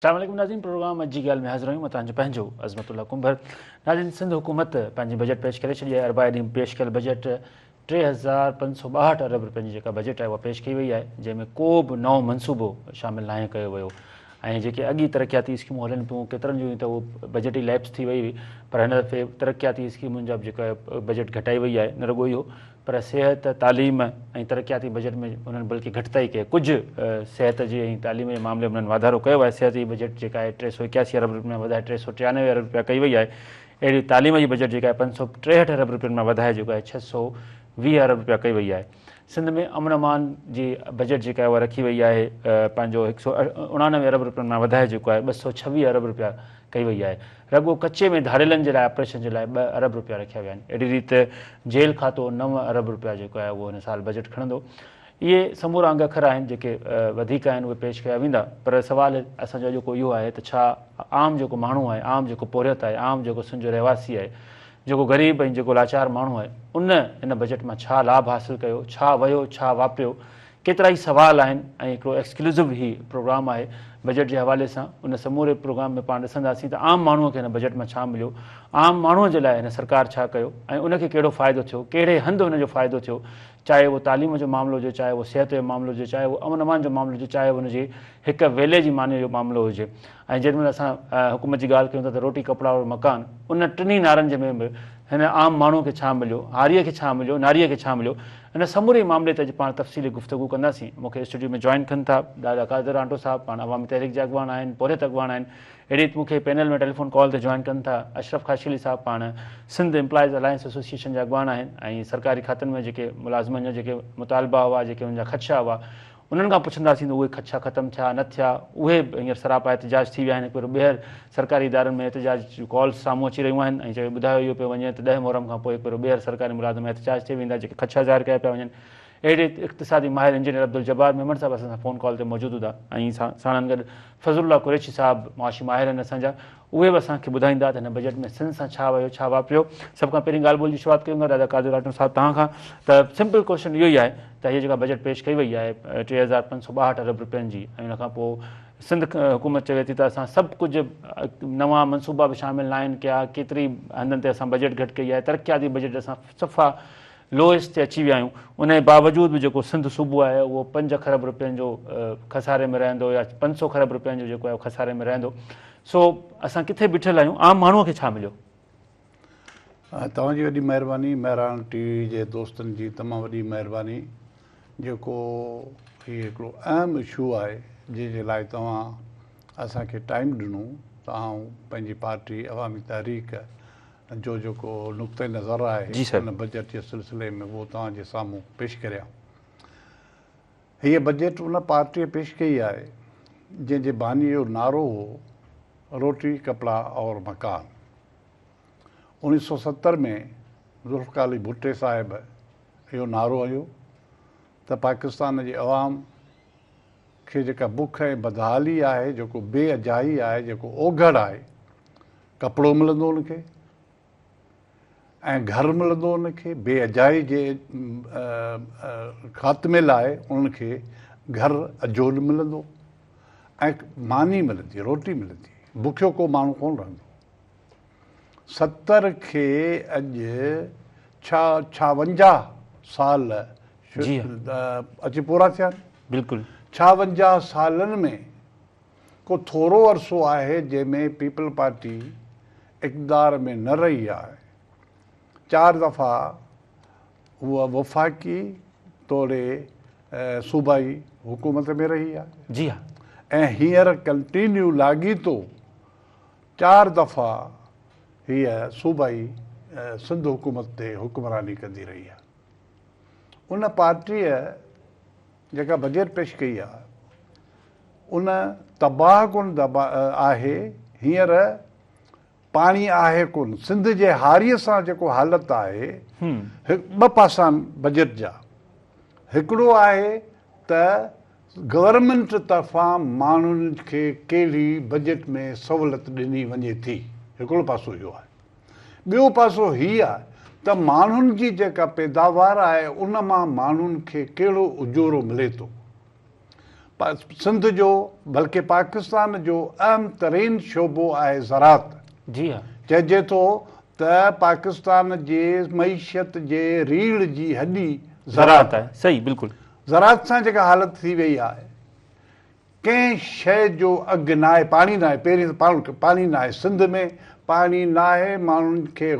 السلام عليڪم ناظرين پروگرام اڄ جي ڳالهه ۾ حاضر آهيون مان توهان جو پنهنجو عظمت الله ڪنڀر ناظرين سنڌ حڪومت پنهنجي بجيٽ پيش ڪري ڇڏي آهي اربع ڏينهن پيش ڪيل بجيٽ 3562 ارب روپين جي جيڪا بجيٽ آهي اها پيش ڪئي وئي آهي جنهن ۾ ڪو به نئون منصوبو شامل ناهي ڪيو ويو ۽ جيڪي اڳي ترقياتي اسڪيمون هلن پيون ڪيترن جون ته اهو بجيٽ ئي ليپس ٿي وئي هئي پر هن دفعي ترقياتي اسڪيمن جا به جيڪا بجيٽ گهٽائي وئي آهي نه رڳو اهو پر صحت، تعليم ۽ ترقياتي بجيٽ ۾ انهن بلڪه گهٽتائي ڪئي. ڪجهه صحت جي ۽ تعليم جي معاملي ۾ انهن واڌارو ڪيو آهي. صحت جي بجيٽ جيڪا آهي 381 ارب روپين مان وڌائي 393 ارب روپيا ڪئي وئي آهي. اهڙي تعليم جي بجيٽ جيڪا آهي 563 ارب روپين مان وڌائي جيڪو آهي 620 ارب روپيا ڪئي وئي آهي. سنڌ ۾ امن امان جي بجيٽ جيڪا آهي اها رکي وئي آهي پنهنجو 189 ارب روپين مان وڌائي جيڪو آهي 226 ارب روپيا ڪئي وئي آهي. رڳو ڪچي ۾ ڌاڙيلن جي لاء آپريشن جي لاء ٻه ارب روپيا رکيا ويا آهن. اهڙي ريت جيل کاتو نو ارب روپيا جيڪو آهي اهو هن سال بجيٽ کڻندو. اهي سمورا انگ اکر آهن جيڪي وڌيڪ آهن اهي پيش ڪيا ويندا پر سوال اسان جو اڄوڪو اهو آهي ته ڇا عام جيڪو ماڻهو آهي، عام جيڪو پورهيت آهي، عام جيڪو سنڌ جو رهواسي آهي، جيڪو غريب ۽ جيڪو لاچار ماڻهو آهي ان هن بجيٽ مان ڇا لاڀ حاصل ڪيو، ڇا ويو، ڇا واپريو؟ ڪيترائي سوال آهن ۽ هڪڙو ايڪسڪلوزو هي پروگرام آهي بجيٽ جي حوالي سان ان سموري پروگرام ۾ پاڻ ڏسنداسين ته عام ماڻهو کي هن بجيٽ مان ڇا مليو عام ماڻهو جي لاء هن سرڪار ڇا ڪيو ۽ ان کي ڪهڙو فائدو ٿيو ڪهڙي هنڌ ان جو فائدو ٿيو چاهي اهو تعليم جو معاملو هجي چاهي اهو صحت جو معاملو هجي چاهي اهو امن امان جو معاملو هجي چاهي ان جي هڪ ويلي جي ماني جو معاملو هجي ۽ جيڏي مهل اسان حڪومت جي ڳالهه ڪيون ٿا ته روٽي ڪپڙا اور مڪان ان ٽنهي نعرن جي ۾ به هن عام ماڻهو کي ڇا مليو، هاريء کي ڇا مليو، ناريء کي ڇا مليو، ان سموري معاملي تي اڄ پاڻ تفصيلي گفتگو ڪنداسين. مون کي اسٽوڊيو ۾ جوائن ڪن ٿا دادا قادر آنٽو صاحب، پاڻ عوامي تحريڪ جا اڳواڻ آهن، پورهيت اڳواڻ آهن. اهڙي ريت مون کي پينل ۾ ٽيليفون ڪال تي جوائن ڪن ٿا اشرف خاصخيلي صاحب، پاڻ سنڌ ايمپلائيز الائنس ايسوسيئيشن جا اڳواڻ آهن ۽ سرڪاري کاتن ۾ جيڪي ملازمن جا جيڪي مطالبا هئا، جيڪي انهن جا خدشا هئا، انهن کان پڇنداسين ته اهي خدشا ختم ٿيا نه ٿيا، اهي به هينئر سراپا احتجاج ٿي ويا آهن، هڪ ڀيرو ٻيهر سرڪاري ادارن ۾ احتجاج جون ڪالز سامهون اچي رهيون آهن ۽ چيو ٻڌايو اهو پيو وڃي ته ڏهه محرم کان پوء هڪ ڀيرو ٻيهر سرڪاري ملازم احتجاج تي ويندا جيڪي خدشا ظاهر ڪيا پيا وڃن. اهڙي ريت اقتصادي ماهر انجنيئر عبدالجبار ميمڻ صاحب اسان سان فون ڪال تي موجود هوندا ۽ ساڻن گڏ فضل الله قريشي صاحب معاشي ماهر آهن اسان جا اهي به اسان کي ٻڌائيندا ته هن بجيٽ ۾ سنڌ سان ڇا ويو ڇا واپريو. سڀ کان پهرين ڳالهه ٻولهه جي شروعات ڪيون ٿا دادا قادر راٺوڙ صاحب توهان کان ته سمپل ڪوئسچن اهو ئي آهي ته هيء جيڪا بجيٽ پيش ڪئي وئي آهي 3562 ارب روپين جي ۽ ان کان پوء سنڌ حڪومت چوي ٿي ته اسان سڀ ڪجهه نوان منصوبا به شامل ناهن ڪيا ڪيتري هنڌن تي اسان بجيٽ گهٽ ڪئي آهي ترقياتي بجيٽ اسان صفا لوئسٽ تي اچي ويا آهيون ان جي باوجود به جيڪو سنڌ صوبو آهي اهو پنج کرب روپين جو خساري ۾ رهندو يا 500 کرب روپين جو جيڪو آهي خساري ۾ رهندو سو اسان ڪٿي بيٺل آهيون عام ماڻهو کي ڇا مليو؟ توهان جي وڏي مهرباني مهراڻ ٽي وي جي دوستن جي تمام وڏي مهرباني جيڪو هي هڪڙو اهم اشو آهي جنهن جي لاء توهان اسان کي ٽائيم ڏنو ته آئون پنهنجي پارٽي عوامي تحريڪ جو جيڪو نقطه نظر آهي ان بجيٽ جي سلسلي ۾ اهو توهان جي سامهون پيش ڪريان. هيء بجيٽ ان پارٽيء پيش ڪئي آهي جنهن جي باني جو نعرو هو روٽي، ڪپڙا اور مڪان. 1970 ۾ ذوالفقار علي ڀٽي صاحب اهو نعرو هنيو ته پاڪستان جي عوام کي جيڪا بک ۽ بدحالي آهي، جيڪو بي اجهائي آهي، جيڪو اوگهڙ آهي، ڪپڙو ملندو ان کي ۽ گهر ملندو ان کي، بي اجهائي جي خاتمي لاء انهن کي گهر اجهو ملندو ۽ ماني ملندي، روٽي ملندي، بکيو ڪو ماڻهو ڪونه رهندو. 70 کي اڄ ڇا 56 سال اچي پورا ٿيا آهن. بلڪل. 56 سالن ۾ ڪو ٿورو عرصو آهي جنهن ۾ پيپلز پارٽي اقتدار ۾ نه رهي آهي. چار دفعا هوء وفاقي توڙي صوبائي حڪومت ۾ رهي آهي. جي ها. ۽ هينئر ڪنٽينيو لاڳيتو چار دفعا هيء صوبائي سنڌ حڪومت تي حڪمراني ڪندي رهي آهي. ان پارٽيء جيڪا بجيٽ پيش ڪئي آهي ان تباهه ڪن آهي هينئر پاڻي آهي ڪون سنڌ جي هاريء سان جيڪو حالت آهي ٻه پاسا آهن بجيٽ جا هڪڙو آهي ته گورنمينٽ طرفان ماڻهن کي ڪهڙي بجيٽ ۾ سهولت ڏني وڃي ٿي هڪڙو پاسو اهو آهي ٻيو پاسو هي آهي ته ماڻهن جي جيڪا پيداوار آهي ان مان ماڻهن کي ڪهڙو اجورو ملي ٿو. سنڌ جو بلڪه پاڪستان جو اهم ترين شعبو آهي زراعت. جي ها. چئجي ٿو ته پاڪستان جي معيشت جي ريڙهه جي هڏي زراعت آهي. صحيح بلڪل. زراعت سان جيڪا حالت ٿي وئي آهي ڪنهن شيء جو اگهه ناهي، پاڻي ناهي، پهرين ته پاڻي ناهي، سنڌ ۾ پاڻي ناهي، ماڻهن کي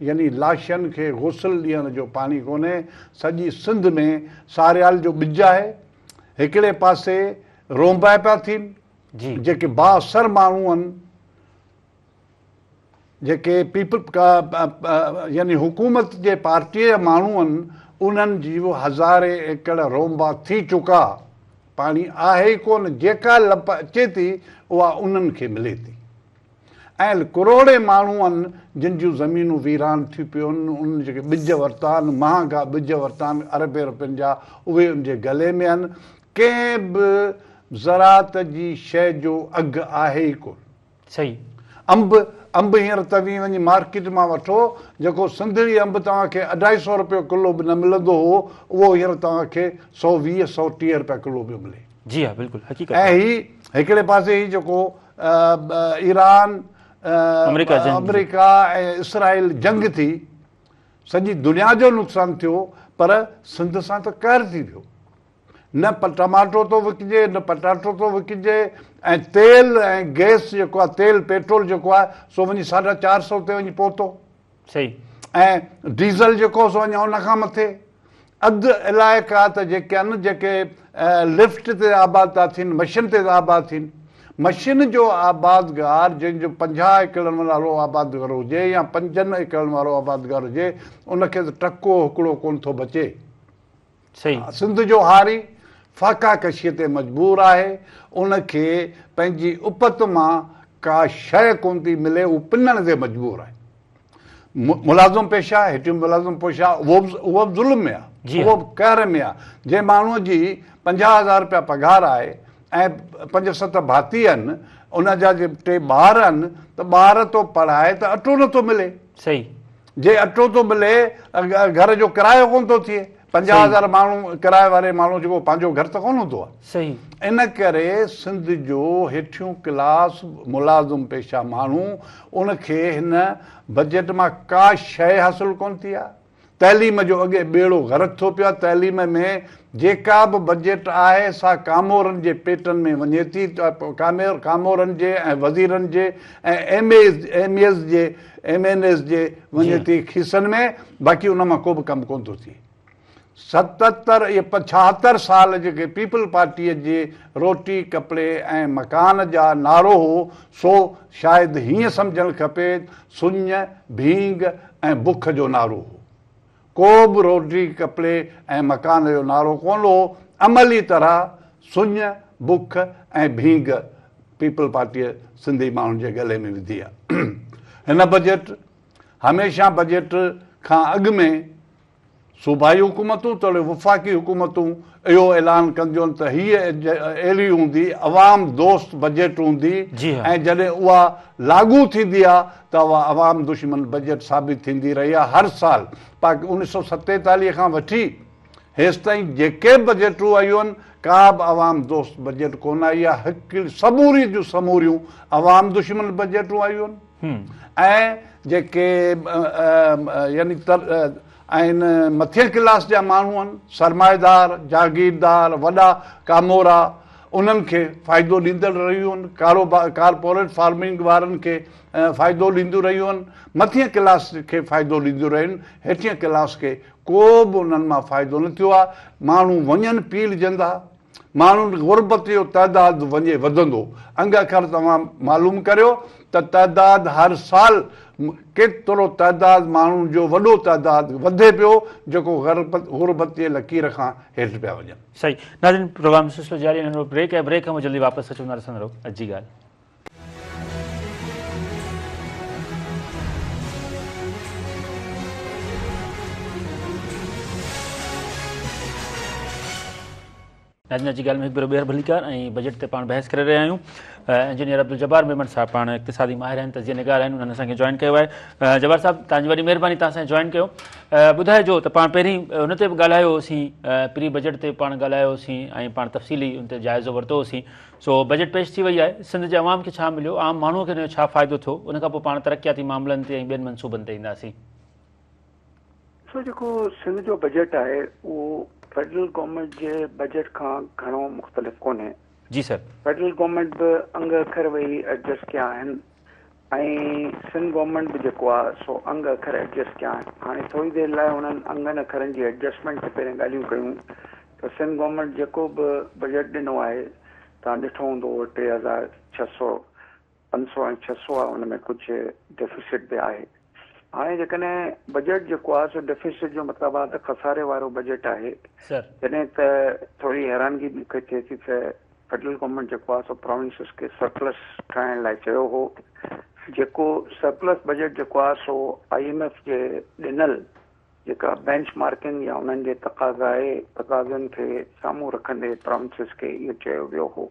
يعني لاشن کي غسل ڏيڻ جو پاڻي ڪونهي، سڄي سنڌ ۾ ساريال جو ٻج آهي، هڪڙي پاسي رونبا پيا ٿين، جيڪي بااثر ماڻهو آهن، جيڪي پيپل يعني حڪومت جي پارٽيء جا ماڻهو آهن انهن جي به هزارين ايڪڙ رونبا ٿي چڪا، پاڻي آهي ئي ڪونه، جيڪا لپ اچي ٿي اها انهن کي ملي ٿي ۽ ڪروڙين ماڻهو آهن جن جون زمينون ويران ٿي پيون آهن، انهن جيڪي ٻج ورتا آهن، مهانگا ٻج ورتا آهن اربين روپين جا اهي ان جي گلي ۾ آهن، ڪنهن به زراعت جي شيء جو اگهه آهي ئي ڪونه. صحيح. انب، انب هينئر توهين وڃي مارڪيٽ مان وٺو، جيڪو سنڌڙي انب توهان کي اڍائي سئو روپيو ڪلو به نه ملندو هو، اهو هينئر توهان کي 120، 130 روپيا ڪلو پيو ملي. جي ها بلڪل حقيقت ۽ آهي. هي هڪڙي پاسي هي جيڪو ايران، آمريڪا جنگ. آمريڪا ۽ اسرائيل جنگ ٿي، سڄي دنيا جو نقصان ٿيو، پر سنڌ سان ته قهر ٿي ويو. نه ٽماٽو ٿو وڪجي نه پٽاٽو ٿو وڪجي ۽ تيل ۽ گئس جيڪو آهي تيل پيٽرول جيڪو آهي سو وڃي ساڍا چار سو تي وڃي پهتو صحيح ۽ ڊيزل جيڪو سو اڃا ان کان مٿي اڌ علائقا ته جيڪي آهن جيڪي لفٽ تي آباد ٿا ٿين مشين تي ٿا آباد ٿين مشين جو آبادگار جنهن جو پنجاهه ايڪڙن وارو آبادگار هجي يا پنجن ايڪڙن وارو آبادگار هجي ان کي ته ٽڪو هڪڙو ڪونه ٿو بچي صحيح. سنڌ جو هاري فاقا ڪشيء تي مجبور آهي، ان کي پنهنجي اپت مان ڪا شيء ڪونه ٿي ملي، هو پنڻ تي مجبور آهي. ملازم پيشه، هيٺيون ملازم پيشه اهو به اهو به ظلم ۾ آهي، اهو به قهر ۾ آهي. جنهن ماڻهوء جي 50,000 رپيا پگهار آهي ۽ پنج ست ڀاتي آهن، ان جا جي ٽي ٻار آهن ته ٻار ٿو پڙهائي ته اٽو نٿو ملي. صحيح. جي اٽو ٿو ملي گهر جو ڪرايو ڪونه ٿو ٿئي. 50,000 ماڻهو ڪرائي واري ماڻهو جيڪو پنهنجو گهر ته ڪونه هوندو آهي. صحيح. ان ڪري سنڌ جو هيٺيون ڪلاس ملازم پيشه ماڻهو ان کي هن بجيٽ مان ڪا شيء حاصل ڪونه ٿي آهي. تعليم جو اڳي ٻيڙو غرق ٿيو پيو آهي، تعليم ۾ جيڪا به بجيٽ آهي سا ڪامورن جي پيٽن ۾ وڃي ٿي، ڪامورن جي ۽ وزيرن جي ۽ ايم ايز جي ايم اين ايز جي وڃي ٿي کيسن ۾ باقي ان مان ڪو به ڪم ڪونه ٿو ٿئي. ستتر يا ڇاهتر سال جيڪي پيپلز پارٽيء جي روٽي، ڪپڙي ۽ مڪان جا نعرو هو سو شايد هيئن سمجهڻ کپي سڃ، ڀينگ ۽ بک جو نعرو هو. ڪو به روٽي، ڪپڙي ۽ مڪان جو نعرو ڪونه هو. عملي طرح سڃ، بک ۽ ڀينگ پيپلز پارٽيء سنڌي ماڻهن جي ڳلي ۾ وڌي آهي. هن بجيٽ هميشه بجيٽ کان اڳ ۾ صوبائي حڪومتون توڙي وفاقي حڪومتون اهو اعلان ڪنديون ته هيء اهڙي هوندي، عوام دوست بجيٽ هوندي ۽ جڏهن اها لاڳو ٿيندي آهي ته اها عوام دشمن بجيٽ ثابت ٿيندي رهي آهي. هر سال پاڪ 1947 کان وٺي هيستائين جيڪي به بجيٽون آيون آهن ڪا به عوام دوست بجيٽ ڪونه آئي آهي، هڪ سموري جون سموريون عوام دشمن بجيٽون آيون آهن. ۽ جيڪي يعني آهن مٿين ڪلاس جا ماڻهو آهن، سرمائيدار، جاگيردار، وڏا ڪامورا، انهن کي فائدو ڏيندڙ رهيون آهن، ڪاروبار ڪارپوريٽ فارمنگ وارن کي فائدو ڏينديون رهيون آهن، مٿين ڪلاس کي فائدو ڏينديون رهيون آهن، هيٺين ڪلاس کي ڪو به انهن مان فائدو نه ٿيو آهي، ماڻهو وڃن پيڙجندا. ماڻهن غربت جو تعداد وڃي وڌندو. انگ اکر توهان معلوم ڪريو ته تعداد هر سال ڪيترو تعداد ماڻهن جو وڏو تعداد وڌي پيو جيڪو غربت جي لڪير کان هيٺ پيا وڃن. صحيح ناظرين پروگرام جو سلسلو جاري آهي ننڍڙو بريڪ آهي بريڪ کان پوء جلدي واپس اچون ٿا ڏسندا رهو اڄ جي ڳالهه. ناظرين اچي ڳالهه ۾ هڪ ڀيرو ٻيهر ڀليڪار ۽ بجيٽ تي پاڻ بحث ڪري رهيا آهيون انجنيئر عبدالجبار ميمڻ صاحب پاڻ اقتصادي ماهر آهن تجزيه نگار آهن انهن اسان کي جوائن ڪيو آهي جبار صاحب توهان جي وڏي مهرباني توهان اسان جوائن ڪيو ٻڌائجو ته پاڻ پهرين ان تي به ڳالهايو هوسين پري بجيٽ تي پاڻ ڳالهايو هوسين ۽ پاڻ تفصيلي ان تي جائزو ورتو هوسين سو بجيٽ پيش ٿي وئي آهي سنڌ جي عوام کي ڇا مليو عام ماڻهو کي ان جو ڇا فائدو ٿيو ان کان پوء پاڻ ترقياتي معاملن تي ۽ ٻين منصوبن تي اينداسين. سو جيڪو سنڌ جو بجيٽ آهي اهو فيڊرل گورنمينٽ جي بجيٽ کان گهڻو مختلف ڪونهي. جي سر. فيڊرل گورنمينٽ به انگ اکر ويهي ايڊجسٽ ڪيا آهن ۽ سنڌ گورنمينٽ به جيڪو آهي سو انگ اکر ايڊجسٽ ڪيا آهن. هاڻي ٿوري دير لاء انهن انگن اکرن جي ايڊجسٽمينٽ تي پهرين ڳالهيون ڪيون ته سنڌ گورنمينٽ جيڪو به بجيٽ ڏنو آهي توهان ڏٺو هوندو اهو 3600 500 ۽ 600 آهي ان ۾ ڪجهه ڊيفيسٽ به آهي. هاڻي جيڪڏهن بجيٽ جيڪو آهي سو ڊيفيسٽ جو مطلب آهي ته خساري وارو بجيٽ آهي. جڏهن ته ٿوري حيرانگي مون کي ٿئي ٿي ته فيڊرل گورنمينٽ جيڪو آهي سو پراونسز کي سرپلس ٺاهڻ لاء چيو هو جيڪو سرپلس بجيٽ جيڪو آهي سو I M F جي ڏنل جيڪا بينچ مارڪنگ يا انهن جي تقاضائي تقاضن کي سامهون رکندي پراونسز کي اهو چيو ويو هو.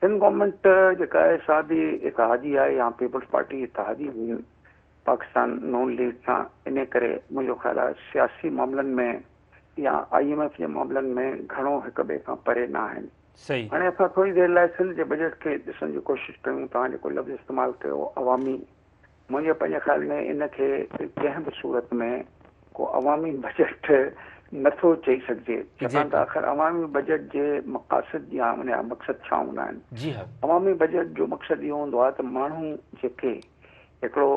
سنڌ گورنمينٽ جيڪا آهي سا به اتحادي آهي يا پيپلز پارٽي اتحادي هئي پاڪستان نون ليگ سان انهي ڪري منهنجو خيال آهي سياسي معاملن ۾ يا I M F جي معاملن ۾ گهڻو هڪ ٻئي کان پري نه آهن. هاڻي اسان ٿوري دير لاء سنڌ جي بجيٽ کي ڏسڻ جي ڪوشش ڪيون توهان جيڪو لفظ استعمال ڪيو عوامي منهنجي پنهنجي خيال ۾ ان کي ڪنهن به صورت ۾ ڪو عوامي بجيٽ نه ٿو چئي سگهجي ڇاڪاڻ ته آخر عوامي بجيٽ جي مقاصد يا ان جا مقصد ڇا هوندا آهن؟ عوامي بجيٽ جو مقصد اهو هوندو آهي ته ماڻهو جيڪي هڪڙو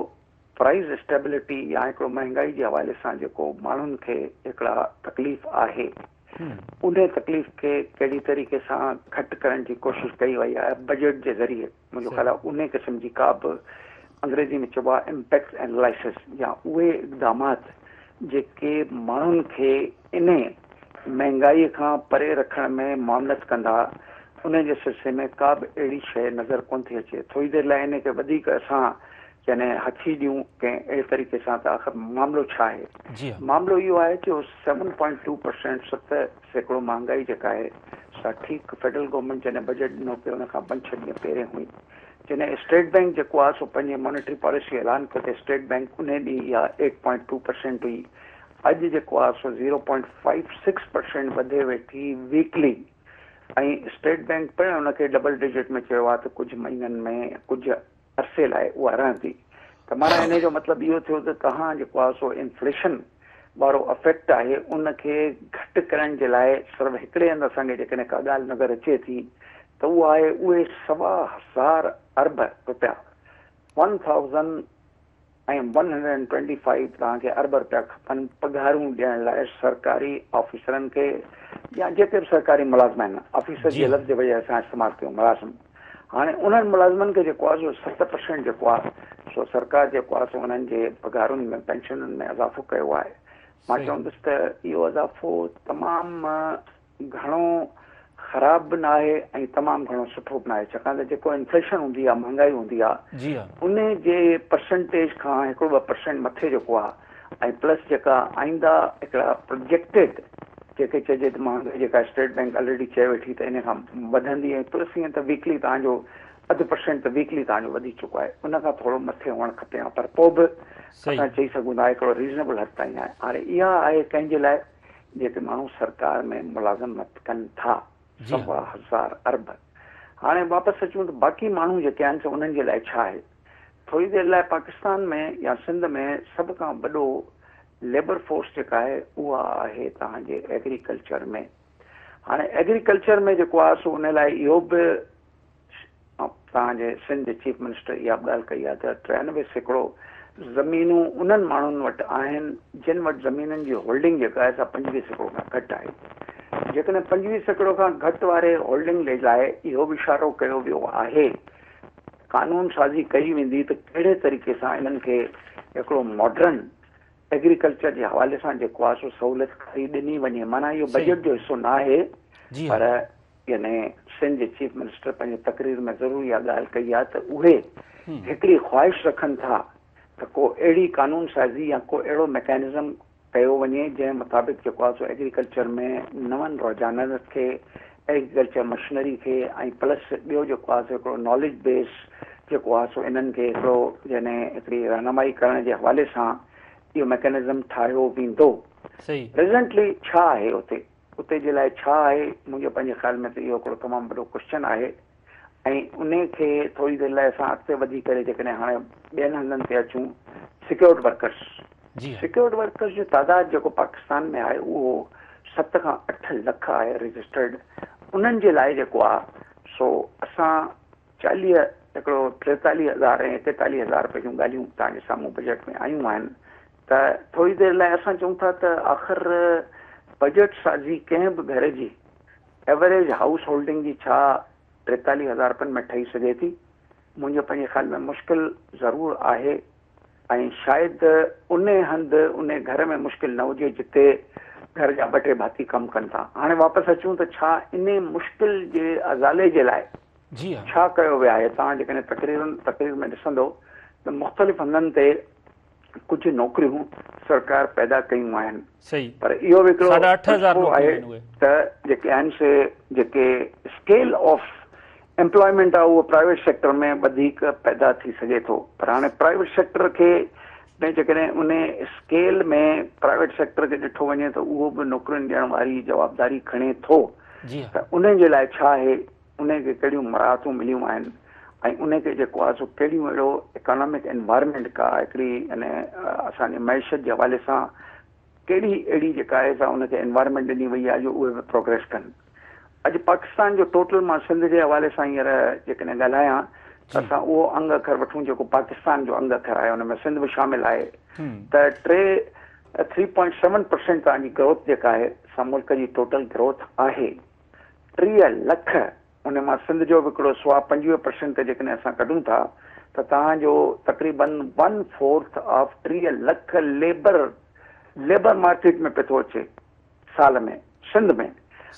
پرائز اسٽيبلٽي يا هڪڙو مهنگائي جي حوالي سان جيڪو ماڻهن کي هڪڙا تڪليف آهي انهي تڪليف کي ڪهڙي طريقي سان گهٽ ڪرڻ جي ڪوشش ڪئي وئي آهي بجيٽ جي ذريعي. منهنجو خيال آهي انهي قسم جي ڪا به انگريزي ۾ چئبو آهي امپيڪٽ اينالائسس يا اهي اقدامات جيڪي ماڻهن کي انهي مهنگائي کان پري رکڻ ۾ معاونت ڪندا انهي جي سلسلي ۾ ڪا به اهڙي شيء نظر ڪونه ٿي اچي. ٿوري دير لاء انهي کي وڌيڪ اسان يعني هٿي ڏيون ڪنهن اهڙي طريقي سان ته آخر معاملو ڇا آهي؟ معاملو اهو آهي جو سيون پوائنٽ ٽو پرسينٽ 7% مهانگائي جيڪا آهي سا ٺيڪ فيڊرل گورنمينٽ جڏهن بجيٽ ڏنو پيو ان کان پنج ڇهه ڏينهن پهرين هئي جڏهن اسٽيٽ بئنڪ جيڪو آهي سو پنهنجي مانيٽري پاليسي جو اعلان ڪيو ته اسٽيٽ بئنڪ انهي ڏينهن اها ايٽ پوائنٽ ٽو پرسينٽ هئي اڄ جيڪو آهي سو zero point five six percent وڌي ويٺي ويڪلي ۽ اسٽيٽ بئنڪ پڻ ان کي ڊبل ڊجٽ ۾ چيو آهي ته ڪجهه مهينن ۾ ڪجهه عرصي لاء اها رهندي ته معنيٰ انهي جو مطلب اهو ٿيو ته توهان جيڪو آهي سو انفليشن وارو افيڪٽ آهي ان کي گهٽ ڪرڻ جي لاء صرف هڪڙي هنڌ اسان کي جيڪڏهن ڪا ڳالهه نظر اچي ٿي ته اها آهي اهي سوا هزار ارب رپيا one thousand ۽ one hundred and twenty five توهان کي ارب رپيا کپن پگهارون ڏيڻ لاء سرڪاري آفيسرن کي يا جيڪي به سرڪاري ملازم آهن آفيسر جي لفظ جي بجاء اسان استعمال ڪيون ملازم هاڻي انهن ملازمن کي جيڪو آهي سو 7% جيڪو آهي سو سرڪار جيڪو آهي سو انهن جي پگهارن ۾ پينشنن ۾ اضافو ڪيو آهي مان چوندس ته اهو اضافو تمام گهڻو خراب به ناهي ۽ تمام گهڻو سٺو به ناهي ڇاڪاڻ ته جيڪو انفليشن هوندي آهي مهانگائي هوندي آهي ان جي پرسنٽيج کان هڪڙو ٻه پرسنٽ مٿي جيڪو آهي ۽ پلس جيڪا آئنده هڪڙا پروجيڪٽيڊ جيڪي چئجي ته مهانگائي جيڪا اسٽيٽ بينڪ آلريڊي چئي ويٺي ته ان کان وڌندي ۽ پلس ائين ته ويڪلي توهان جو اڌ پرسنٽ ته ويڪلي توهان جو وڌي چڪو آهي ان کان ٿورو مٿي هئڻ کپي ها پر پوء به اسان چئي سگهون ٿا هڪڙو ريزنيبل حد تائين آهي هاڻي اها آهي ڪنهن جي لاء جيڪي ماڻهو سرڪار ۾ ملازمت ڪن ٿا، سوا هزار ارب. هاڻي واپس اچون ته باقي ماڻهو جيڪي آهن سو انهن جي لاء ڇا آهي؟ ٿوري دير لاء پاڪستان ۾ يا سنڌ ۾ سڀ کان وڏو ليبر فورس جيڪا آهي اها آهي توهان جي ايگريڪلچر ۾. هاڻي ايگريڪلچر ۾ جيڪو آهي سو ان لاء اهو به توهان جي سنڌ جي چيف منسٽر اها به ڳالهه ڪئي آهي ته 93% زمينون انهن ماڻهن وٽ آهن جن وٽ زمينن جي هولڊنگ جيڪا آهي سا 25% کان گهٽ آهي. جيڪڏهن 25% کان گهٽ واري هولڊنگ جي لاء اهو به اشارو ڪيو ويو آهي قانون سازي ڪئي ويندي ته ڪهڙي طريقي سان انهن کي هڪڙو ماڊرن ايگريڪلچر جي حوالي سان جيڪو آهي سو سهولت ڪاري ڏني وڃي معنيٰ اهو بجيٽ جو حصو نه آهي پر يعني سنڌ جي چيف منسٽر پنهنجي تقرير ۾ ضرور اها ڳالهه ڪئي آهي ته اهي هڪڙي خواهش رکن ٿا ته ڪو اهڙي قانون سازي يا ڪو اهڙو ميڪانزم ڪيو وڃي جنهن مطابق جيڪو آهي سو ايگريڪلچر ۾ نون رجحانن کي ايگريڪلچر مشنري کي ۽ پلس ٻيو جيڪو آهي سو هڪڙو ناليج بيس جيڪو آهي سو انهن کي هڪڙو يعني هڪڙي رهنمائي ڪرڻ جي حوالي سان اهو ميڪنزم ٺاهيو ويندو. پريزنٽلي ڇا آهي اتي اتي جي لاء ڇا آهي منهنجي پنهنجي خيال ۾ ته اهو هڪڙو تمام وڏو ڪوشچن آهي ۽ انهي کي ٿوري دير لاء اسان اڳتي وڌي ڪري جيڪڏهن هاڻي ٻين هنڌن تي اچون سيڪيورڊ ورڪرس سيڪيورڊ ورڪرس جو تعداد جيڪو پاڪستان ۾ آهي اهو 7 کان 8 لک آهي رجسٽرڊ انهن جي لاء جيڪو آهي سو اسان 40 هڪڙو 43 هزار ۽ 41 هزار رپئي جون ڳالهيون توهان جي سامهون بجيٽ ۾ آيون آهن ته ٿوري دير لاء اسان چئون ٿا ته آخر بجيٽ سازي ڪنهن به گهر جي ايوريج هائوس هولڊنگ جي ڇا 43 هزار رپين ۾ ٺهي سگهي ٿي؟ منهنجي پنهنجي خيال ۾ مشڪل ضرور آهي ۽ شايد انهي هنڌ انهي گهر ۾ مشڪل نه هجي جتي گهر جا ٻه ٽي ڀاتي ڪم ڪن ٿا. هاڻي واپس اچون ته ڇا انهي مشڪل جي ازالي جي لاء ڇا ڪيو ويو آهي؟ توهان جيڪڏهن تقريرن تقرير ۾ ڏسندو ته مختلف هنڌن تي ڪجهه نوڪريون سرڪار پيدا ڪيون آهن پر اهو به هڪڙو فلسفو آهي ته جيڪي آهن سي جيڪي اسڪيل آف ايمپلائمينٽ آهي اهو پرائيويٽ سيڪٽر ۾ وڌيڪ پيدا ٿي سگهي ٿو پر هاڻي پرائيويٽ سيڪٽر کي ۾ جيڪڏهن ان اسڪيل ۾ پرائيويٽ سيڪٽر کي ڏٺو وڃي ته اهو به نوڪرين ڏيڻ واري جوابداري کڻي ٿو ته ان جي لاء ڇا آهي ان کي ڪهڙيون مراعتون مليون آهن ۽ ان کي جيڪو آهي سو ڪهڙيون اهڙو اڪانامڪ انوائرمينٽ ڪا هڪڙي يعني اسان جي معيشت جي حوالي سان ڪهڙي اهڙي جيڪا آهي سا ان کي انوائرمينٽ ڏني وئي آهي جو اهي به پروگريس ڪن. اڄ پاڪستان جو ٽوٽل مان سنڌ جي حوالي سان هينئر جيڪڏهن ڳالهايان ته اسان اهو انگ اکر وٺون جيڪو پاڪستان جو انگ اکر آهي ان ۾ سنڌ به شامل آهي ته ٽي ٿري پوائنٽ سيون پرسينٽ توهان جي گروٿ جيڪا آهي سا ملڪ جي ٽوٽل گروٿ آهي 30 لک ان مان سنڌ جو به هڪڙو سوا 25 پرسينٽ تي جيڪڏهن اسان ڪڍون ٿا ته توهان جو تقريبن one fourth of 30 lakh labour labour market ۾ پئي ٿو اچي سال ۾ سنڌ ۾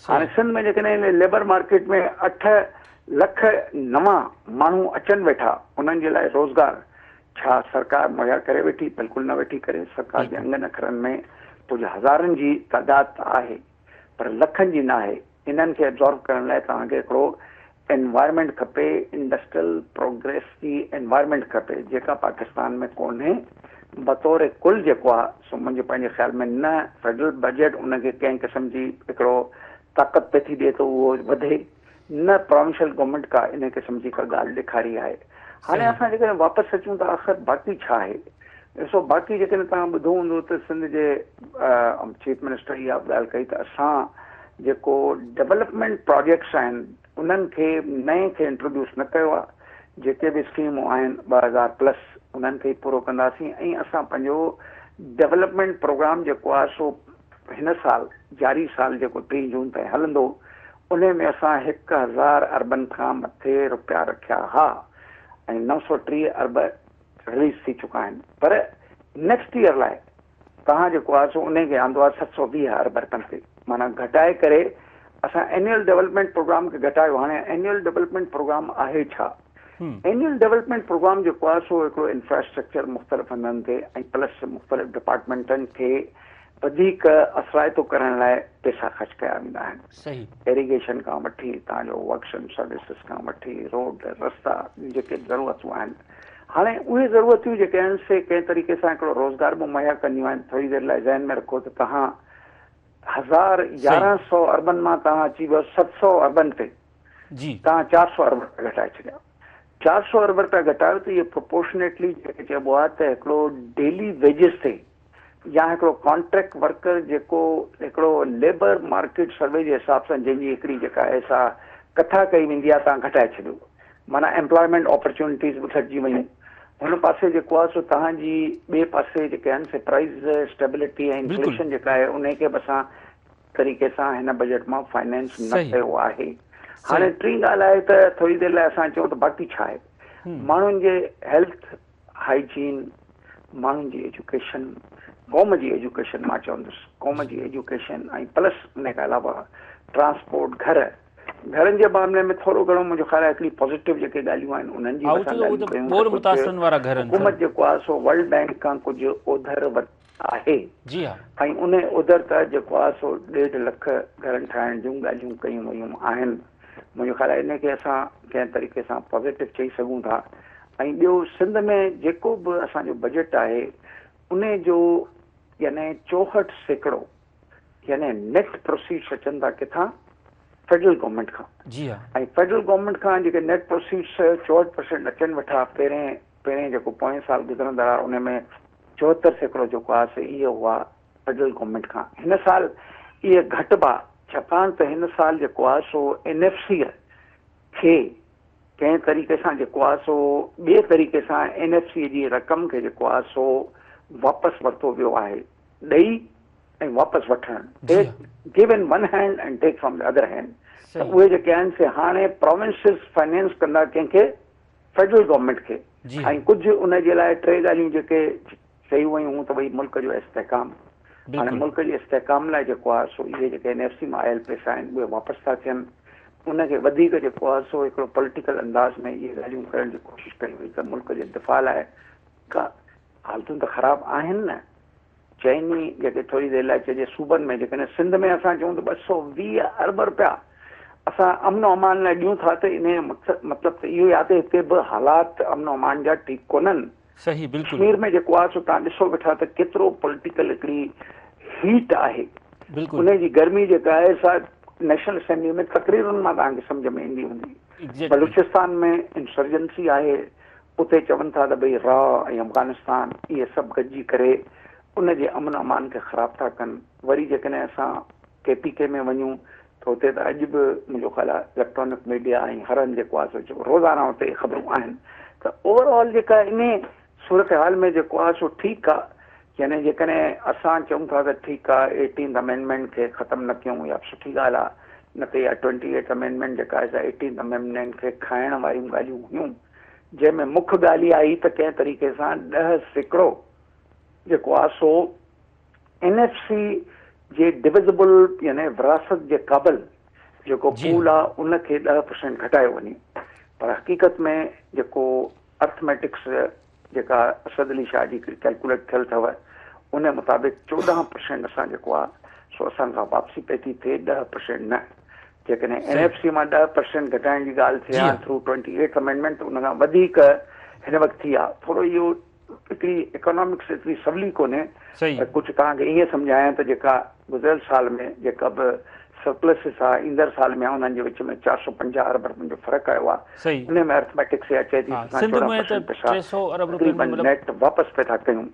هاڻي سنڌ ۾ جيڪڏهن ليبر مارڪيٽ ۾ 8 لک نوان ماڻهو اچن ويٺا انهن جي لاء روزگار ڇا سرڪار مهيا ڪري ويٺي؟ بلڪل نه ويٺي ڪري. سرڪار جي انگن اکرن ۾ ڪجهه هزارن جي تعداد ته آهي پر لکن جي ناهي. انهن کي ابزارب ڪرڻ لاء توهان کي هڪڙو انوائرمينٽ کپي، انڊسٽريل پروگريس جي انوائرمينٽ کپي جيڪا پاڪستان ۾ ڪونهي. بطور ڪل جيڪو آهي سو منهنجي پنهنجي خيال ۾ نه فيڊرل بجيٽ ان کي ڪنهن قسم جي هڪڙو طاقت پئي ٿي ڏئي ته اهو وڌي نه پراونشل گورنمينٽ ڪا ان قسم جي ڪا ڳالهه ڏيکاري آهي. هاڻي اسان جيڪڏهن واپس اچون ته آخر باقي ڇا آهي؟ ڏسو باقي جيڪڏهن توهان ٻڌو هوندو ته سنڌ جي چيف منسٽر اها به ڳالهه ڪئي ته اسان جيڪو ڊولپمينٽ پراجيڪٽس آهن انهن کي نئين کي انٽروڊيوس نه ڪيو آهي جيڪي به اسڪيمون آهن 2000 پلس انهن کي ئي پورو ڪنداسين ۽ اسان پنهنجو ڊولپمينٽ پروگرام جيڪو آهي سو هن سال جاري سال جيڪو 30 جون تائين هلندو انهي ۾ اسان 1000 اربن کان مٿي رپيا رکيا ها ۽ 930 ارب رليز ٿي چڪا آهن پر نيڪسٽ ايئر لاء توهان جيڪو آهي سو انهي کي آندو آهي 720 ارب رپين تي معنيٰ گهٽائي ڪري اسان اينيول ڊولپمينٽ پروگرام کي گهٽايو هاڻي اينيول ڊولپمينٽ پروگرام آهي ڇا؟ اينيول ڊولپمينٽ پروگرام جيڪو آهي سو هڪڙو انفراسٽرڪچر مختلف هنڌن تي ۽ پلس مختلف ڊپارٽمينٽن کي وڌيڪ اثرائتو ڪرڻ لاء پيسا خرچ ڪيا ويندا آهن. ايريگيشن کان وٺي توهان جو ورڪس اينڊ سروسز کان وٺي روڊ رستا جيڪي به ضرورتون آهن هاڻي اهي ضرورتون جيڪي آهن سي ڪنهن طريقي سان هڪڙو روزگار به مهيا ڪنديون آهن ٿوري دير لاء ذهن ۾ رکو ته توهان هزار 1100 اربن مان توهان اچي ويو 700 اربن تي توهان 400 ارب رپيا گهٽائي ڇڏيا 400 ارب رپيا گهٽايو ته اهو پروپورشنيٽلي جيڪي چئبو آهي ته هڪڙو ڊيلي ويجز تي يا هڪڙو ڪانٽريڪٽ ورڪر جيڪو هڪڙو ليبر مارڪيٽ سروي جي حساب سان جنهن جي هڪڙي جيڪا آهي سا ڪٿا ڪئي ويندي آهي تان گهٽائي ڇڏيو معنيٰ ايمپلائمينٽ اپرچونٽيز به گهٽجي ويون هن پاسي جيڪو آهي سو توهان جي ٻئي پاسي جيڪي آهن سي پرائز اسٽيبلٽي ۽ انفليشن جيڪا آهي انهي کي به اسان طريقي سان هن بجيٽ مان فائنانس نه ڪيو آهي هاڻي ٽين ڳالهه آهي ته ٿوري دير لاء اسان چئون ته باقي ڇا آهي ماڻهن جي هيلٿ هائيجين، ماڻهن جي ايجوڪيشن، قوم جي ايجوڪيشن مان چوندس قوم جي ايجوڪيشن ۽ پلس ان کان علاوه ٽرانسپورٽ گهر گهرن جي معاملي ۾ ٿورو گهڻو منهنجو خيال آهي هڪڙي پازيٽو جيڪي ڳالهيون آهن انهن جي به اسان ڳالهيون ڪيون ته ڪجهه حڪومت جيڪو آهي سو ورلڊ بينڪ کان ڪجهه اوڌر ورتي. آهي. جي ها. ۽ ان اوڌر تحت جيڪو آهي سو ڏيڍ لک گهرن ٺاهڻ جون ڳالهيون ڪيون ويون آهن. منهنجو خيال آهي ان کي اسان ڪنهن طريقي سان پازيٽو چئي سگهون ٿا ۽ ٻيو سنڌ ۾ جيڪو به اسان جو بجيٽ آهي ان جو يعني 64% يعني نيٽ پروسيڊس اچن ٿا ڪٿان فيڊرل گورنمينٽ کان. جي ها. ۽ فيڊرل گورنمينٽ کان جيڪي نيٽ پروسيڊس 64% اچن ويٺا پهرين پهرين جيڪو پوئين سال گذرندڙ آهي ان ۾ 74% جيڪو آهي سي اهي هئا فيڊرل گورنمينٽ کان. هن سال اهي گهٽبا ڇاڪاڻ ته هن سال جيڪو آهي سو اين ايف سي کي ڪنهن طريقي سان جيڪو آهي سو ٻئي طريقي سان اين ايف سي جي رقم کي جيڪو آهي سو واپس ورتو ويو آهي. ڏئي ۽ واپس وٺڻ، take give in one hand and take from the other hand, ته اهي جيڪي آهن سي هاڻي پراونسز فائنينس ڪندا ڪنهن کي فيڊرل گورنمينٽ کي ۽ ڪجهه ان جي لاء ٽي ڳالهيون جيڪي چيون ويون هيون ته ڀئي ملڪ جو استحڪام، هاڻي ملڪ جي استحڪام لاء جيڪو آهي سو اهي جيڪي اين ايف سي مان آيل پئسا آهن اهي واپس ٿا ٿين، ان کي وڌيڪ جيڪو آهي سو هڪڙو پوليٽيڪل انداز ۾ اهي ڳالهيون ڪرڻ جي ڪوشش ڪئي وئي ته ملڪ جي دفاع لاء ڪا حالتون ته خراب آهن نه، چئني جيڪي ٿوري دير لاء چئجي صوبن ۾ جيڪڏهن سنڌ ۾ اسان چئون ته 220 ارب رپيا اسان امن و امان لاء ڏيون ٿا ته انهيء جو مقصد مطلب ته اهو ئي آهي ته هتي به حالات امن و امان جا ٺيڪ ڪونهن. صحيح بلڪل. ڪشمير ۾ جيڪو آهي سو توهان ڏسو ويٺا ته ڪيترو پوليٽيڪل هڪڙي هيٽ آهي. بلڪل. انهيء جي گرمي جيڪا آهي سا نيشنل اسيمبلي ۾ تقريرن مان توهان کي سمجهه ۾ ايندي هوندي. بلوچستان ۾ انسرجنسي آهي. اتي چون ٿا ته ڀئي را ۽ افغانستان اهي سڀ گڏجي ڪري ان جي امن امان کي خراب ٿا ڪن. وري جيڪڏهن اسان ڪي پي ڪي ۾ وڃون ته اتي ته اڄ به منهنجو خيال آهي اليڪٽرانڪ ميڊيا ۽ هر هنڌ جيڪو آهي سو روزانه اتي خبرون آهن ته اوور آل جيڪا انهي صورتحال ۾ جيڪو آهي سو ٺيڪ آهي يعني جيڪڏهن اسان چئون ٿا ته ٺيڪ آهي ايٽينٿ امينڊمينٽ کي ختم نه ڪيون اها به سٺي ڳالهه آهي نه ته اها ٽوئنٽي ايٽ امينڊمينٽ جيڪا آهي سا ايٽينٿ امينڊمينٽ کي کائڻ واريون ڳالهيون هيون جنهن ۾ مک ڳالهه اها آئي ته ڪنهن طريقي سان 10% جيڪو آهي سو اين ايف سي جي ڊويزبل يعني وراثت جي قابل جيڪو پول آهي ان کي 10% گهٽايو وڃي پر حقيقت ۾ جيڪو ارٿميٽڪس جيڪا اسد علي شاهه جي ڪيلڪوليٽ ٿيل اٿو ان مطابق 14% اسان جيڪو آهي سو اسان کان واپسي پئي ٿي ٿئي 10% نه. جيڪڏهن اين ايف سي مان 10% گهٽائڻ جي ڳالهه ٿئي ها ٿرو ٽوئنٽي ايٽ امينڊمينٽ ته ان کان وڌيڪ هن وقت ٿي ها. ٿورو اهو هڪڙي اڪانامڪس ايتري سولي ڪونهي پر ڪجهه توهان کي ائين سمجهايان ته جيڪا گذريل سال ۾ جيڪا به سرپلسز ها ايندڙ سال ۾ انهن جي وچ ۾ 450 ارب رپين جو فرق آيو آهي ان ۾ ارٿميٽڪس اها چئي ٿي ته اسان 14% پئسا تقريبن نيٽ واپس پئي ٿا ڪيون.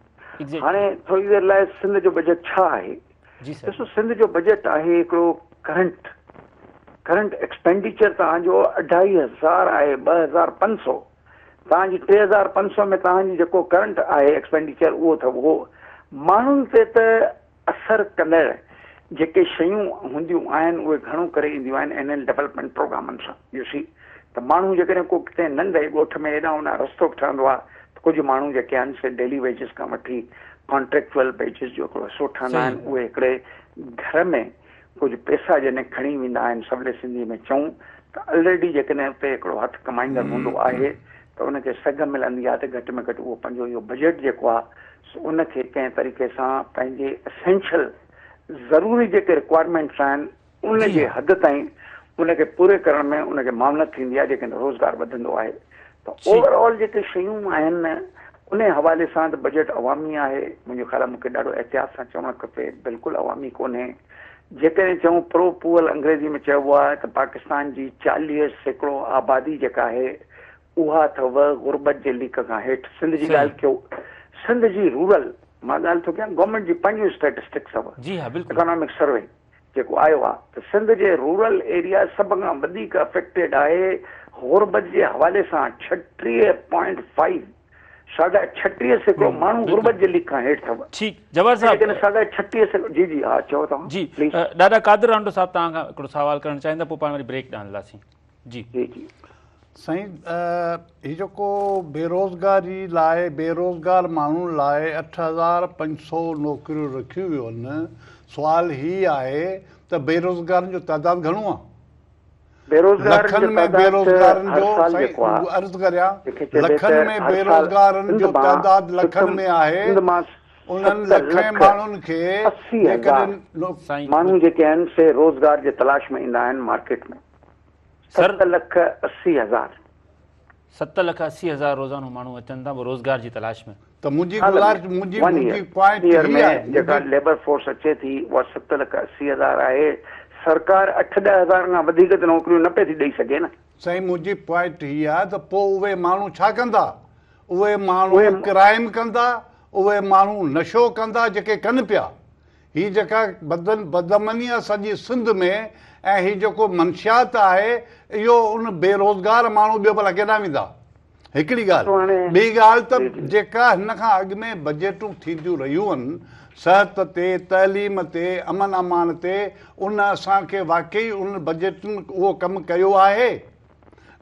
هاڻي ٿوري دير لاء سنڌ جو بجيٽ ڇا آهي؟ ڏسو سنڌ جو بجيٽ آهي هڪڙو ڪرنٽ ڪرنٽ ايڪسپينڊيچر توهان جو اڍائي هزار آهي 2500 توهان جي 3500 ۾ توهان جي جيڪو ڪرنٽ آهي ايڪسپينڊيچر اهو اٿو اهو ماڻهن تي ته اثر ڪندڙ جيڪي شيون هونديون آهن اهي گهڻو ڪري اينديون آهن اينيل ڊولپمينٽ پروگرامن سان يو سي ته ماڻهو جيڪڏهن ڪو ڪٿي ننڍي ڳوٺ ۾ هيڏانهن هوڏانهن رستو به ٺهندو آهي ته ڪجهه ماڻهو جيڪي آهن سي ڊيلي ويجز کان وٺي ڪانٽريڪچوئل ويجز جو هڪڙو حصو ٺهندا آهن اهي هڪڙي گهر ۾ ڪجهه پئسا جڏهن کڻي ويندا آهن سولي سنڌي ۾ چئون ته الريڊي جيڪڏهن اتي هڪڙو هٿ ڪمائيندڙ هوندو آهي ته ان کي سگهه ملندي آهي ته گهٽ ۾ گهٽ اهو پنهنجو اهو بجيٽ جيڪو آهي سو ان کي ڪنهن طريقي سان پنهنجي اسينشل ضروري جيڪي رڪوائرمينٽس آهن ان جي حد تائين ان کي پوري ڪرڻ ۾ ان کي معاونت ٿيندي آهي جيڪڏهن روزگار وڌندو آهي ته اوور آل جيڪي شيون آهن ان حوالي سان ته بجيٽ عوامي آهي منهنجو خيال آهي مون کي ڏاڍو احتياط سان چوڻ کپي بلڪل عوامي ڪونهي جيڪڏهن چئون پرو پوئر انگريزي ۾ چئبو آهي ته پاڪستان جي 40% آبادي جيڪا آهي اها اٿو غربت جي ليڪ کان هيٺ سنڌ جي ڳالهه ڪيو سنڌ جي رورل مان ڳالهه ٿو ڪيان گورنمينٽ جي پنهنجون اسٽيٽسٽڪس اٿو جي ها بلڪل اڪانامڪ سروي جيڪو آيو آهي ته سنڌ جي رورل ايريا سڀ کان وڌيڪ افيڪٽيڊ آهي غربت جي حوالي سان ڇٽيهه پوائنٽ فائيو ساڍا 36% ماڻهو غربت جي ليڪ کان هيٺ اٿو. ٺيڪ جبار صاحب. جيڪڏهن ساڍا 36% جي جي ها چئو توهان جي پليز. ڏاڏا قادر رانڊو صاحب توهان کان هڪڙو سوال ڪرڻ چاهيندا پوء پاڻ وري بريڪ ڏانهن هلنداسين جي. جي جي. سائين هي جيڪو بيروزگاري لاء بيروزگار ماڻهن لاء 8500 نوڪريون رکيون ويون آهن سوال هي آهي ته بيروزگارن جو تعداد گهڻو آهي؟ بيروزگارن لکن جو ۾ تعداد ته بيروزگارن هر جو سال سائين جيڪو آهي عرض ڪريان جنهن کي چئبي لکن ته ۾ هر سال بيروزگارن سنڌ جو مان تعداد لکن سٿم ۾ آهي سنڌ مان انهن ست لکين لک ماڻهن کي 80 هزار جيڪڏهن سائين ماڻهو جيڪي آهن سي روزگار جي تلاش ۾ ايندا آهن مارڪيٽ ۾. سر 7 لک 80 هزار. 7 لک 80 هزار روزانو ماڻهو اچن ٿا روزگار جي تلاش ۾. ته منهنجي سال ۾ گذارش منهنجي ون منهنجي ايئر پوائنٽ ايئر هي ۾ آهي جيڪا منهنجي ليبر فورس اچي ٿي اها 7 لک 80 هزار آهي. سرڪار اٺ ڏهه هزار کان وڌيڪ ته نوڪريون نه پئي ٿي ڏئي سگهي نه. سائين منهنجي پوائنٽ هي آهي ته پوء اهي ماڻهو ڇا ڪندا؟ اهي ماڻهو اهي ڪرائيم ڪندا، اهي ماڻهو نشو ڪندا جيڪي ڪن پيا. هي جيڪا بدامني آهي سڄي سنڌ ۾ ۽ هي جيڪو منشيات آهي اهو ان بيروزگار ماڻهو ٻيو ڀلا ڪيڏانهن ويندا؟ هڪڙي ڏسو ڳالهه. هاڻي ٻي ڳالهه ته جي جي. جيڪا هن کان اڳ ۾ بجيٽون ٿينديون رهيون آهن صحت تي، تعليم تي، امن امان تي ان اسان کي واقعي ان بجيٽن اهو ڪم ڪيو آهي؟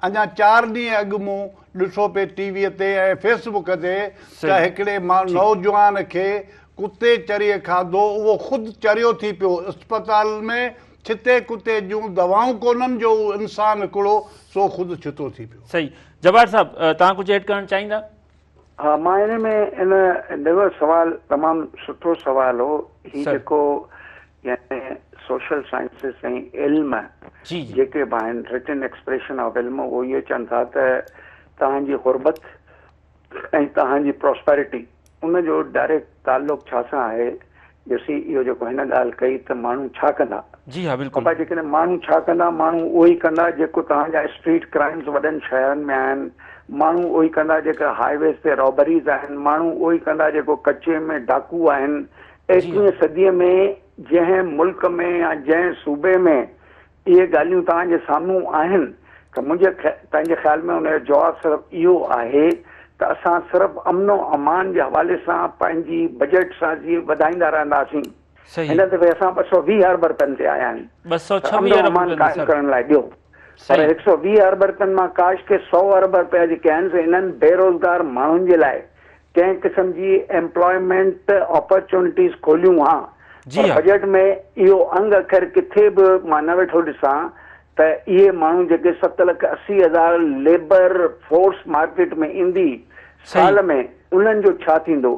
اڃا چار ڏينهن اڳ مون ڏٺو پئي ٽي وي تي ۽ فيس بڪ تي ته صحيح هڪڙي ٺيڪ. نوجوان کي ڪتي چريي کاڌو اهو خود چريو ٿي پيو اسپتال ۾ ڇتي ڪتي جون دوائون ڪونهن جو اهو انسان هڪڙو سو خود ڇتو ٿي پيو. صحيح جبار صاحب توهان ڪجهه ايڊ ڪرڻ چاهيندا؟ ها مان ان ۾ ان ڏيو سوال تمام سٺو سوال هو هي سر. جيڪو يعني سوشل سائنسز ۽ علم جي جي. جيڪي به آهن رٽن ايڪسپريشن آف علم اهو اهو چون ٿا ته توهان جي غربت ۽ توهان جي پراسپيرٽي ان جو ڊائريڪٽ تعلق ڇا سان آهي يو سي اهو جيڪو هن ڳالهه ڪئي ته ماڻهو ڇا ڪندا جي ها بلڪل. بابا جيڪڏهن ماڻهو ڇا ڪندا ماڻهو اهو ئي ڪندا جيڪو توهان جا اسٽريٽ ڪرائمز وڏن شهرن ۾ آهن ماڻهو اهو ئي ڪندا جيڪا هاء ويز تي رابريز آهن ماڻهو اهو ئي ڪندا جيڪو ڪچي ۾ ڊاڪو آهن جي ها. ايڪويهين صديء ۾ جنهن ملڪ ۾ يا جنهن صوبي ۾ اهي ڳالهيون توهان جي سامهون آهن ته منهنجي پنهنجي خيال ۾ ان جو جواب صرف اهو آهي ته اسان صرف امن و امان جي حوالي سان پنهنجي بجيٽ سازي وڌائيندا رهنداسين. صحيح. هن دفعي اسان 220 ارب رپين تي آيا آهيون ته امن 226 و ارب امان رپين تي قائم سر. ڪرڻ لاء ڏيو پر صحيح. 120 ارب رپين مان ڪاش ڪي 100 ارب رپيا جيڪي آهن سي انهن بيروزگار ماڻهن جي لاء ڪنهن قسم جي ايمپلائمينٽ اپرچونٽيز کوليون ها جي پر ها. بجيٽ ۾ اهو انگ اکر ڪٿي به مان نه ويٺو ڏسان ته اهي ماڻهو جيڪي 7 لک 80 هزار ليبر فورس مارڪيٽ ۾ ايندي صحيح. سال ۾ انهن جو ڇا ٿيندو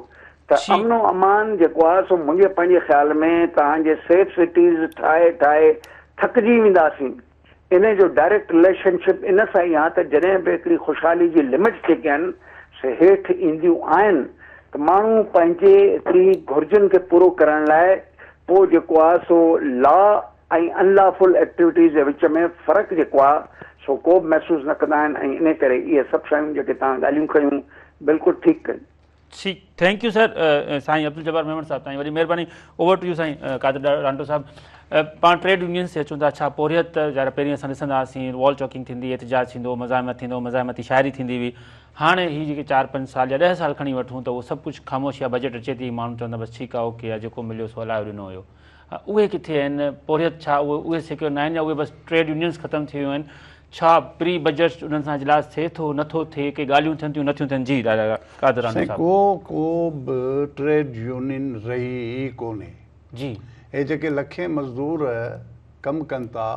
ته ٺيڪ. امن و امان جيڪو آهي سو منهنجي پنهنجي خيال ۾ توهان جي سيف سٽيز ٺاهي ٺاهي ٿڪجي وينداسين. انهي جو ڊائريڪٽ رليشن شپ ان سان ئي آهي ته جڏهن به هڪڙي خوشحالي جي لمٽس جيڪي آهن سي هيٺ اينديون آهن ته ماڻهو پنهنجي هڪڙي گهرجن کي پورو ڪرڻ لاء پوء جيڪو آهي سو لا ۽ ان لافل ايڪٽيوٽيز جي وچ ۾ فرق جيڪو آهي سو ڪو به محسوس نه ڪندا آهن ۽ انهي ڪري اهي سڀ شيون جيڪي توهان ڳالهيون ڪيون بلڪل ٺيڪ ڪيون. ٺيڪ thank you سر سائين عبدالجبار ميمڻ صاحب تائين وڏي مهرباني اوور ٽو يو سائين قادر رانٽو صاحب پاڻ ٽريڊ يونينز تي اچون ٿا ڇا پورهيت ظاهر پهرين اسان ڏسندا هئاسين وال چاڪنگ ٿيندي احتجاج ٿيندو مزاحمت ٿيندو مزاحمتي شاعري ٿيندي هئي هاڻي هي جيڪي 4 5 سال يا 10 سال کڻي وٺون ته اهو سڀ ڪجهه خاموشي آهي بجيٽ اچي ٿي ماڻهو چوندا بس ٺيڪ آهي اوڪي آهي جيڪو مليو سو الله ڏنو هيو اهي ڪٿي آهن پورهيت ڇا اهي اهي سيڪيور نه آهن يا اهي بس ٽريڊ يونينز ختم ٿي ويون آهن ڇا پري بجيٽ انهن سان اجلاس ٿئي ٿو نٿو ٿئي ڪي ڳالهيون ٿين ٿيون نٿيون ٿين جي دادا قادر رانڊو سائين صاحب. ڪو ڪو به ٽريڊ يونين رهي ئي ڪونهي. جي. هي جيڪي لکين مزدور ڪم ڪن ٿا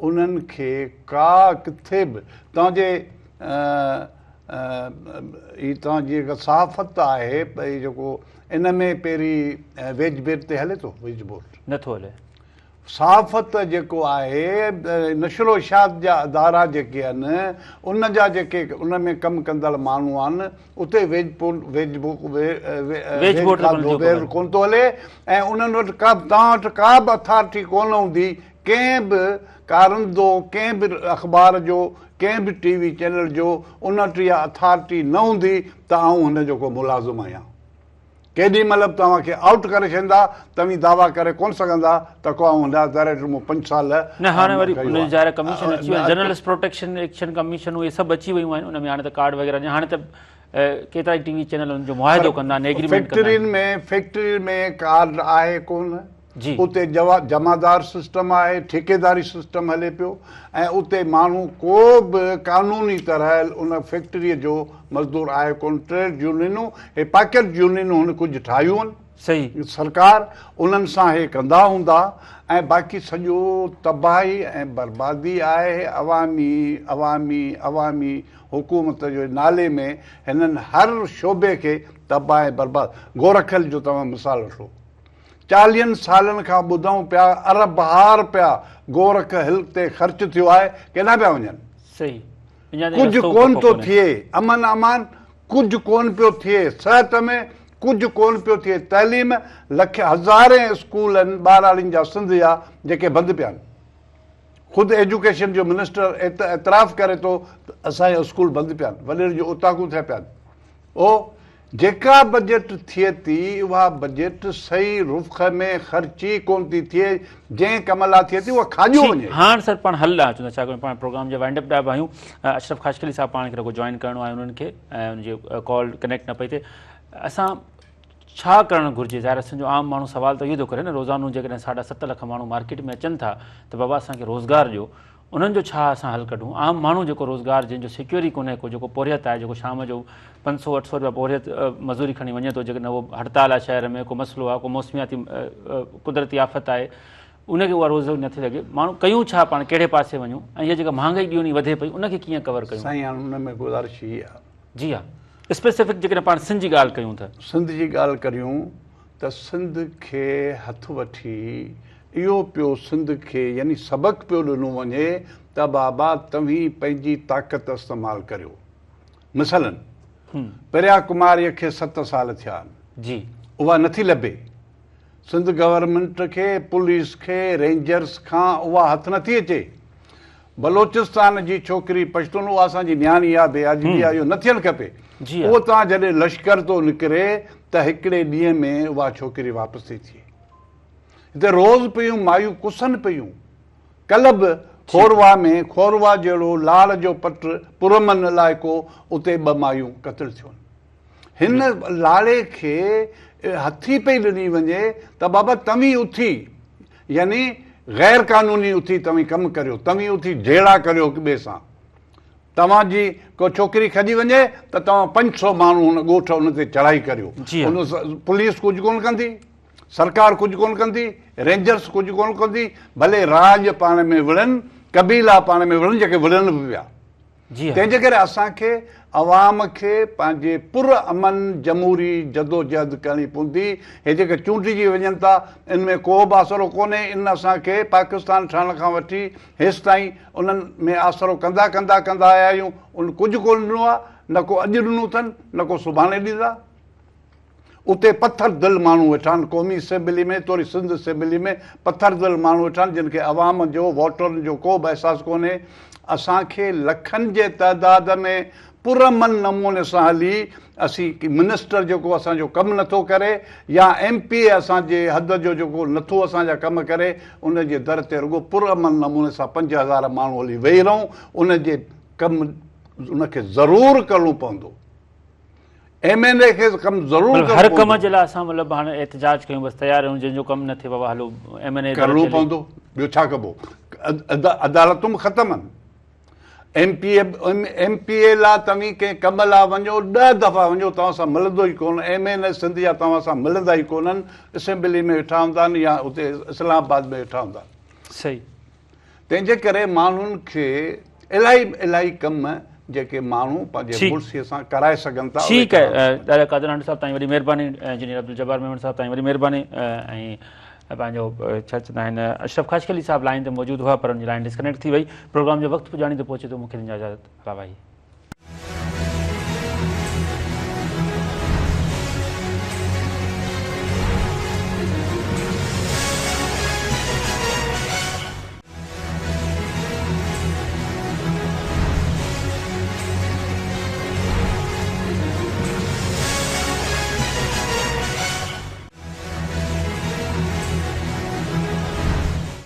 انهن کي ڪا ڪٿي به توهان جي هي توهان جي جيڪا صحافت آهي هي جيڪو ان ۾ پهرين ويج بيٽ تي هلي ٿو ويج بورڊ. نٿو هلي. صحافت جيڪو آهي نشر و اشاعت جا ادارا جيڪي آهن ان جا جيڪي ان ۾ ڪم ڪندڙ ماڻهو آهن اتي ويج ويج ويج بورڊ کاڌو ڪونه ٿو هلي ۽ انهن وٽ ڪا توهان وٽ ڪا به اٿارٽي ڪونه هوندي ڪنهن به ڪارندو ڪنهن به اخبار جو ڪنهن به ٽي وي چينل جو ان وٽ اها اٿارٽي نه هوندي ته آئون هن جو ڪو ملازم آهيان. ڪيڏي مهل به توهان کي آئوٽ ڪري ڇڏيندا، توهين دعويٰ ڪري ڪونه سگهندا ته ڪو آئون هن اداري جو مون پنج سال نه هاڻي وري ڪيو ان جي آهي. ظاهر ڪميشن اچي ويو آهي جرنلسٽ پروٽيڪشن ايڪشن ڪميشن اهي سڀ اچي ويون آهن ان ۾ هاڻي ته ڪارڊ وغيره ڏين هاڻي ته ڪيترا ئي ٽي وي چينل ان جو معاهدو پر ڪندا آهن ايگريمينٽ ڪندا آهن. فيڪٽرين ۾ فيڪٽرين ۾ ڪارڊ آهي ڪونه جي. اتي جمعدار سسٽم آهي ٺيڪيداري سسٽم هلي پيو ۽ اتي ماڻهو ڪو به قانوني طرح ان فيڪٽريء جو مزدور آهي ڪونه ٽريڊ يونينون هي پاڪيٽ يونينون هن ڪجهه ٺاهيون آهن. صحيح. سرڪار انهن سان هي ڪندا هوندا ۽ باقي سڄو تباهي ۽ بربادي آهي عوامي عوامي عوامي حڪومت جي نالي ۾ هنن هر شعبي کي تباهه ۽ برباد گورک هل جو توهان مثال وٺو چاليهن سالن کان ٻڌون پيا اربها رپيا گورک هل تي خرچ ٿيو آهي ڪيڏانهن پيا وڃن صحيح ڪجهه ڪون ٿو ٿئي امن امان ڪجهه ڪون پيو ٿئي صحت ۾ ڪجهه ڪون پيو ٿئي تعليم لکين هزارين اسڪول آهن ٻهراڙين جا سنڌ جا جيڪي بند پيا آهن خود ايجوڪيشن جو منسٽر اعتراف ڪري ٿو ته اسان جا اسڪول بند پيا آهن وڏيرن جون اوطاقون ٿيا پيا آهن او جيڪا بجيٽ ٿئي ٿي اها بجيٽ صحيح رخ ۾ خرچ ئي ڪون ٿي ٿئي جنهن ڪم لاء ٿئي ٿي اها کاڄيو وڃي. هاڻ سر پاڻ حل ڏانهن اچون ٿا ڇاڪاڻ پاڻ پروگرام جي وائنڊ اپ ڏانهن به آهيون اشرف خاصخيلي صاحب پاڻ کي رڳو جوائن ڪرڻو آهي انهن کي ۽ ان جي ڪال ڪنيڪٽ نه پئي ٿئي اسان ڇا ڪرڻ گهرجي ظاهر اسان جو عام ماڻهو سوال ته اهو ٿو ڪري نه روزانو جيڪڏهن ساڍا ست لک ماڻهو مارڪيٽ ۾ اچن ٿا ته بابا اسان کي روزگار ڏيو انهن جو ڇا اسان حل ڪڍون عام ماڻهو جيڪو روزگار جنهن جو سيڪيور ئي ڪونهي ڪو جيڪو پورهيت آهي جيڪو شام جو پنج سو اٺ سو روپيا پورهيت مزوري کڻي وڃي ٿو جيڪڏهن اهو هڙتال آهي شهر ۾ ڪو مسئلو آهي ڪو موسمياتي قدرتي آفت آهي ان کي اها روزي نٿي لڳي ماڻهو ڪيون ڇا پاڻ ڪهڙي پاسي وڃون ۽ هيء جيڪا مهانگائي ڏينهون ڏينهن وڌي پئي ان کي ڪيئن ڪور ڪيون؟ سائين هاڻ ان ۾ گذارش هي آ. جي ها اسپيسفڪ جيڪڏهن پاڻ سنڌ جي ڳالهه ڪيون ته. سنڌ جي ڳالهه ڪريون ته سنڌ کي هٿ وٺي اهو پيو سنڌ کي يعني سبق پيو ڏنو وڃي ته بابا توهين پنهنجي طاقت استعمال ڪريو مثلاً پريا ڪماريء کي ست سال ٿيا آهن جي اها نٿي لڀي سنڌ گورنمينٽ کي، پوليس کي، رينجرس کان اها هٿ نٿي اچي. بلوچستان جي ڇوڪري پشتون اها اسان جي نياڻي آ بي واجبي آ اهو نه ٿيڻ کپي. اهو تان جڏهن لشڪر ٿو نڪري ته هڪڙي ڏينهن ۾ اها ڇوڪري واپس ٿي ٿئي. هتي روز پيون مايون ڪسن پيون. ڪلهه به کورواهه ۾ کورواهه جهڙو لاڙ جو پٽ پرامن علائقو اتي ٻه مايون قتل ٿيون. هن لاڙي کي هٿي پئي ڏني وڃي ته بابا توهين اٿي يعني غير قانوني اٿي توهين ڪم ڪريو توهين اٿي جهيڙا ڪريو هڪ ٻئي سان توهان جي ڪو ڇوڪري کڄي وڃي ته توهان 500 ماڻهو هن ڳوٺ ان تي چڙهائي ڪريو ان پوليس ڪجهه ڪونه ڪندي سرڪار ڪجهه ڪونه ڪندي رينجرس ڪجهه ڪونه ڪندي ڀلي راڄ پاڻ ۾ وڙهن قبيلا پاڻ ۾ وڙهن جيڪي وڙهن به پيا تنهن جي ڪري اسان کي عوام کي پنهنجي پر امن جمهوري جدوجهد ڪرڻي پوندي. هي جيڪي چونڊجي وڃن ٿا ان ۾ ڪو به آسرو ڪونهي. ان اسان کي پاڪستان ٺهڻ کان وٺي هيستائين انهن ۾ آسرو ڪندا ڪندا ڪندا آيا آهيون. ان ڪجهه ڪونه ڏنو آهي، نه ڪو اڄ ڏنو اٿن، نه ڪو سڀاڻي ڏيندا. اتي پٿر دل ماڻهو ويٺا آهن، قومي اسيمبلي ۾ توڙي سنڌ اسيمبلي ۾ پٿر دل ماڻهو ويٺا آهن جن کي عوام جو ووٽرن جو ڪو به احساس ڪونهي، اسان کي لکن جي تعداد ۾ پرامن نموني سان هلي اسين منسٽر جيڪو اسان جو ڪم نٿو ڪري يا ايم پي اي اسان جي حد جو جيڪو نٿو اسان جا ڪم ڪري ان جي در تي رڳو پرامن نموني سان 5000 ماڻهو هلي ويهي رهون ان جي ڪم ان کي ضرور ڪرڻو پوندو. ايم اين اي کي ڪم ضرور ڪرڻو پوندو. هر ڪم جي لاء اسان مطلب هاڻي احتجاج ڪيون بس تيار آهيون جنهن جو ڪم نه ٿئي بابا هلو ايم اين اي ڪرڻو پوندو ٻيو ڇا ڪبو عدالتون به ختم آهن ايم پي اي ايم پي اي لاء توهين ڪنهن ڪم لاء وڃو 10 دفعا وڃو توهان سان ملندو ئي ڪونه ايم اين اي سنڌ جا توهان سان ملندا ئي ڪونهن اسيمبلي ۾ ويٺا هوندا آهن يا اتي اسلام آباد ۾ ويٺا هوندا آهن صحيح تنهن جي ڪري ماڻهن کي الاهي الاهي ڪم جيڪي ماڻهو پنهنجي مڙسيء سان ڪرائي سگهن ٿا اهي ٺيڪ آهي دادا قادر لنڊ صاحب تائين وڏي مهرباني انجنيئر عبدالجبار ميمڻ صاحب تائين وڏي مهرباني ۽ پنهنجو ڇا چوندا آهن اشرف خاصخيلي صاحب لائين تي موجود هئا پر ان جي لائين ڊسڪنيڪٽ ٿي وئي پروگرام جو وقت پڄاڻي تي پهچي ٿو مون کي ڏجو اجازت الله واهي.